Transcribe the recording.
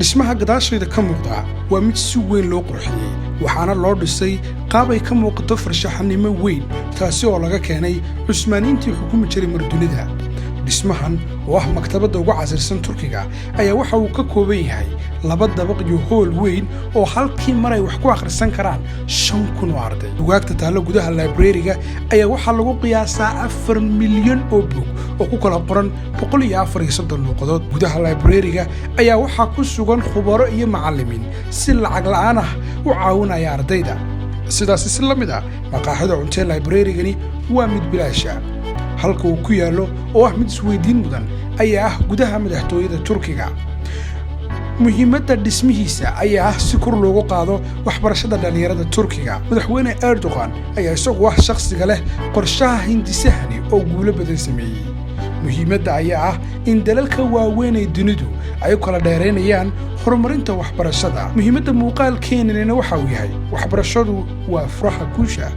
Dhismaha gadaashayda ka muuqda waa mid si weyn loo qurxiyey, waxaana loo dhisay qaab ay ka muuqato farshaxanimo weyn, taasi oo laga keenay Cusmaaniyiintii xukumi jiray mardunida. Dhismahan oo ah maktabadda ugu casirsan Turkiga ayaa waxa uu ka kooban yahay laba dabaq iyo hool weyn oo halkii mar ay wax ku akhrisan karaan 5000 oo arday. Bugaagta taallo gudaha library-ga ayaa waxaa lagu qiyaasaa 4 milyan oo bug oo ku kala qoran 134 luuqadood. Gudaha library-ga ayaa waxaa ku sugan khubaro iyo macallimiin si lacag la'aan ah u caawinaya ardayda. Sidaasi si la mid ah, maqaaxida cuntee library-gani waa mid bilaasha. Halka uu ku yaallo oo ah mid isweydiin mudan ayaa ah gudaha madaxtooyada Turkiga. Muhiimadda dhismihiisa ayaa ah si kor loogu qaado waxbarashada dhallinyarada Turkiga. Madaxweyne Erdogan ayaa isagu ah shakhsiga leh qorshaha hindisahani oo guulo badan sameeyey. Muhiimadda ayaa ah in dalalka waaweyn ee dunidu ay u kala dheeraynayaan horumarinta waxbarashada. Muhiimadda muuqaalkeenanina waxa uu yahay waxbarashadu waa furaha guusha.